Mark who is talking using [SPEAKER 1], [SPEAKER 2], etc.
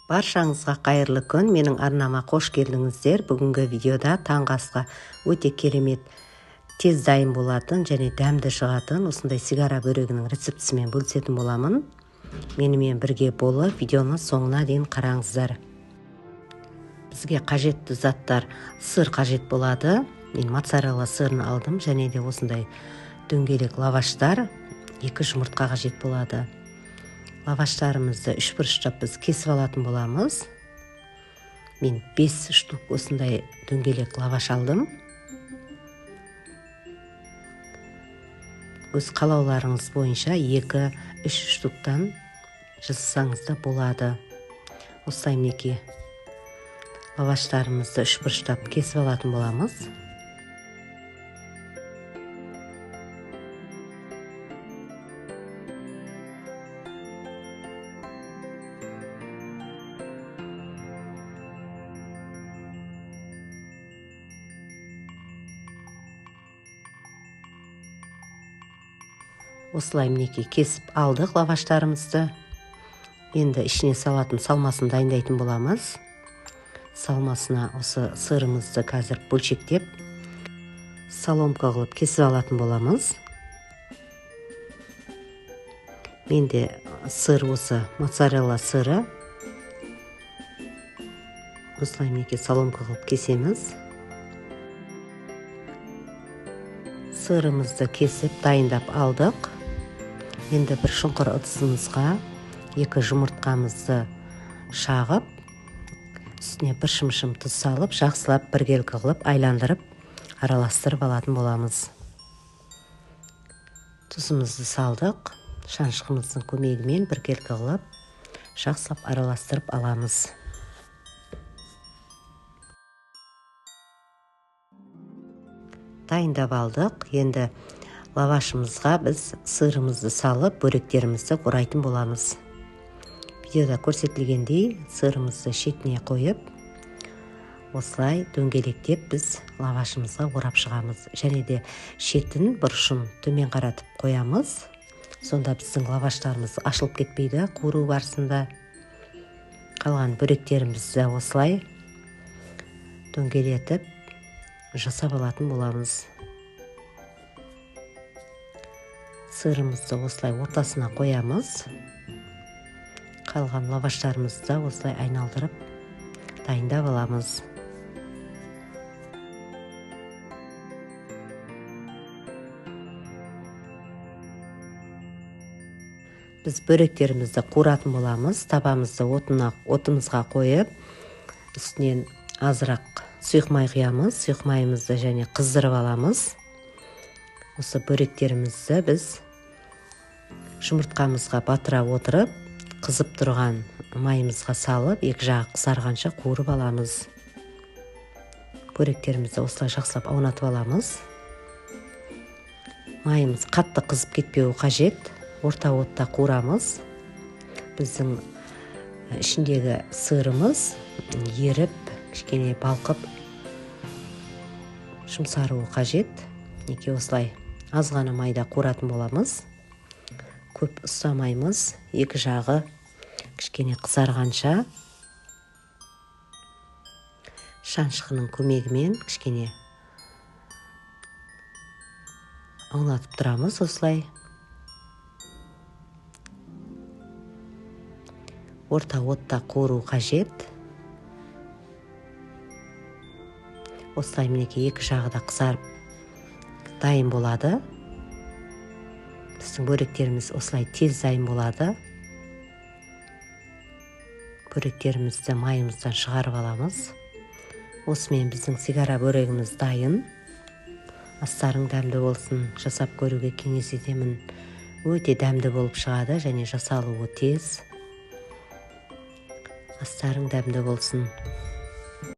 [SPEAKER 1] Баршаңызға қайырлы күн, менің арнама қош келдіңіздер. Бүгінгі видеода таңғы асқа өте керемет, тез дайын болатын және дәмді шығатын осындай сигара бөрегінің рецептісімен бөлісетін боламын. Менімен бірге болып видеоны соңына дейін қараңыздар. Бізге қажетті заттар: сыр қажет болады. Мен моцарелла сырын алдым және де осындай дөңгелек лаваштар, 2 жұмыртқа қажет болады. Лаваштарымызды үш бұрыштап біз кесіп алатын боламыз. Мен 5 штук осындай дөңгелек лаваш алдым. Өз қалауларыңыз бойынша 2-3 штуктан жасасаңыз да болады. Осылай мінекей лаваштарымызды үш бұрыштап кесіп алатын боламыз. Осылай мінекей кесіп алдық лаваштарымызды. Енді ішіне салатын салмасын дайындайтын боламыз. Салмасына осы сырымызды қазір бөлшектеп соломка қылып кесіп алатын боламыз. Менде сыр осы моцарелла сыры. Осылай мінекей соломка қылып кесеміз. Сырымызды кесіп дайындап алдық. Енді бір шұңқыр ыдысымызға 2 жұмыртқамызды шағып, үстіне бір шымшым тұз салып, жақсылап біркелкі қылып айландырып, араластырып алатын боламыз. Тұзымызды салдық, шанышқымыздың көмегімен біркелкі қылып, жақсылап араластырып аламыз. Дайындап алдық. Енді лавашымызға біз сырымызды салып, бөректерімізді орайтын боламыз. Видеода көрсетілгендей сырымызды шетіне қойып, осылай дөңгелектеп біз лавашымызға орап шығамыз. Және де шетін, бұрышын төмен қаратып қоямыз. Сонда біздің лаваштарымыз ашылып кетпейді қуыру барысында. Қалған бөректерімізді осылай дөңгелетіп жасап алатын боламыз. Сырымызды осылай ортасына қоямыз. Қалған лаваштарымызды осылай айналдырып дайындап аламыз. Біз бөректерімізді қуыратын боламыз. Табамызды отымызға қойып, үстінен азырақ сұйық май құямыз. Сұйық майымызды және қыздырып аламыз. Осы бөректерімізді біз жұмыртқамызға батыра отырып, қызып тұрған майымызға салып, екі жағы қызарғанша қуырып аламыз. Бөректерімізді осылай жақсылап аунатып аламыз. Майымыз қатты қызып кетпеуі қажет. Орта отта қуырамыз. Біздің ішіндегі сырымыз еріп, кішкене балқып, жұмсаруы қажет. Неке осылай аз ғана майда қуыратын боламыз. Көп ұстамаймыз. Екі жағы кішкене қызарғанша шанышқының көмегімен кішкене аунатып тұрамыз осылай. Орта отта қуыру қажет. Осылай мінекей екі жағы да қызарып дайын болады. Біздің бөректеріміз осылай тез дайын болады. Бөректерімізді майымыздан шығарып аламыз. Осымен біздің сигара бөрегіміз дайын. Астарың дәмді болсын, жасап көруге кеңес етемін. Өте дәмді болып шығады және жасалуы тез. Астарың дәмді болсын.